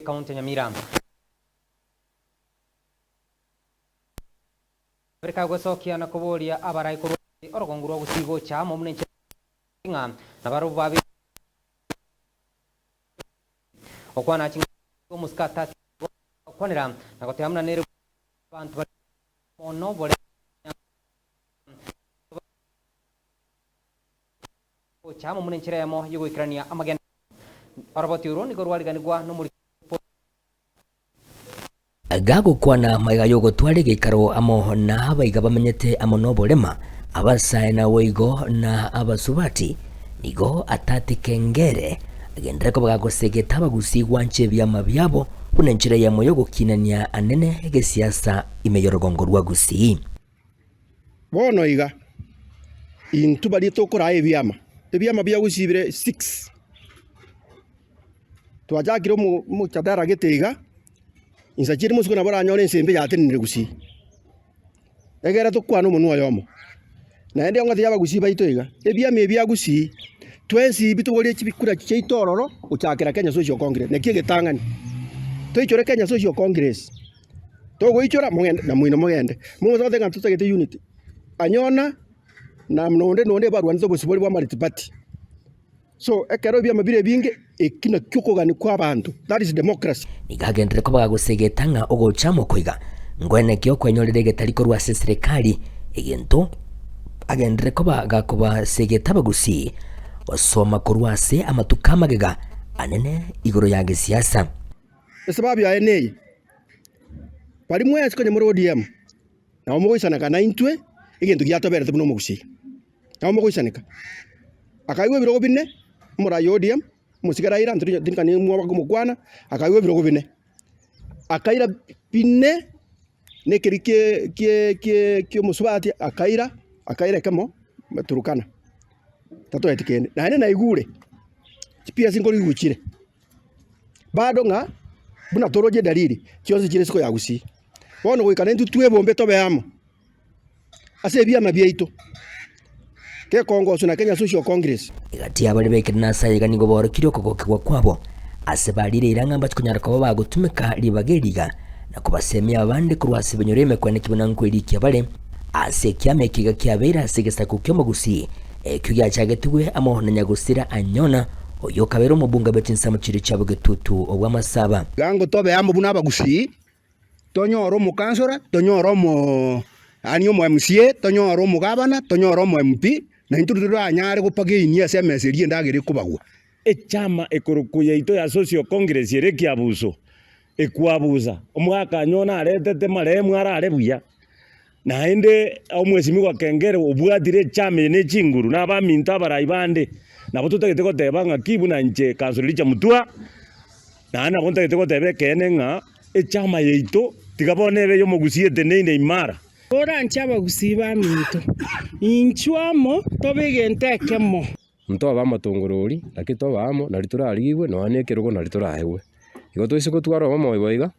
ekaunti ya Nyamira. Amerika gosokia na koboria abarai korwa ase orogongo rwa Gusii gocha amo buna enchera ng'a nabarabwo babe gokwana ching'ana omosike atati gokwanera na goteba buna nere abanto bare mono bore gocha amo buna enchera eyemo y'ogoikerania amagenderero. Oroboti orwo nigo rwariganigwa nomoriki Paul. Gagokwana magega y'ogotwara egeikaro amo nabaiga bamenyete amo noborema, abasae naboigo na abasubati, nigo atatikengere, agenderere koba gagosegeta abagusii gwancha ebiama biabo buna enchera eyemo y'ogokinania anene egesiasa ime y'orogongo rwa Gusii. Bono iga, intwe baria tokoraa ebiama, ebiama bia Gusii bire six. Twachakire omo omochadara gete iga, insa chiria mosiko nabo oranyore ense embe yatenenire Gusii. Egere tokwane omonwa oyomo. Naende ong'otebi abagusii baito iga, ebiama ebi bia Gusii, twensi bi toborie chibikura chiaito ororo gochakera Kenya Social Congress, naki egetang'ani. Toichore Kenya Social Congress, togoichora mogende na moino mogende. Mogocha goteba ng'a totagete unity, anyona na nonde nonde barwanete obosibore bwa multiparty. So ekero ebiama bire ebinge, eki nakio okogania kw'abanto, that is democracy. Nigo agenderere koba gagosegeta ng'a ogocha amo koiga ngwenekio okwenyorera egetari korwa ase eserekari, egento agenderere koba gakobasegeta abagusii gosoma korwa ase amatuko amagega anene igoro ya gesiasa. Esababu yaye neye, Baria mwensi konya more ODM, nabo mogoisaneka naintwe egento giatoberete buna omogusii. Nabo mogoisaneka. Akaigwa ebirogo bine, omorai o ODM, omosike Raila, ntiri tindikani mwoba komokwana, akaigwa ebirogo bine. Akaira bine, na ekeri kie kie kie kia omosubati akaira, akaira ekemo Turukana, tatoeti kende. Naende naigure, chips nkorigwa chire, bado ng'a buna toroche edalili, chionsi chire isiko ya Gusii. Bono goika naintwe twebombe tobe amo. ase ebiama biaito, gekongoswa na Kenya Social Congress. Egati y'abaria baikire nase aiga nigo baorokirie okogokigwa kwabo ase barire eira ng'a mbache konyara koba bagotumeka ribaga eri iga na kobasemia abande korwa ase ebinyoro emekweneki buna nkwerikia bare ase ekiama eke iga kiabeire ase egesaku ki'omogusii ekio giachagetigwe amo na nyagosira Anyona oyio okabeire omobunga bwe chinsemo chiria chia bogetutu obw'amasaba. Iga ngotobe amo buna abagusii Tonyore omokansora, tonyore omoo yaani omo MCA, tonyore omogavana, tonyore omo MP, na intwe toranyare gopagainia ase emesa eria endagera ekobagwa. Echama ekorokwa yaito ya Social Congress ere ekiabuso, ekwabusa, omogaka onye naretete marehemu arare buya, Naende omwesimigwa Kengere obwatire echama eye ne chinguru, na abaminto abarai bande, nabo totagete goteba ng'aki buna inche Councillor Richard Mutua, naende nabo ntagete goteba ekeene ng'a echama yaito tiga bono ebe ey'omogusii eteneine imara. Koranche abagusii baminto, inchuo amo tobe egento ekemo. Ntobe amatongorori, naki tobe amo, nari torarigigwe, nonya na ekerogo nari toraegwe. Igo toise gotwara obomo igo iga,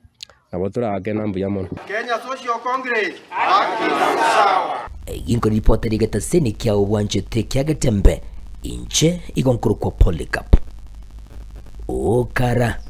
nabo toraake na mbuya mono. Kenya Social Congress, haki na usawa. Eyio nkoripota rigetaseni kia obwanchete kia Getembe, inche igo nkorokwa Polycarp. Okara.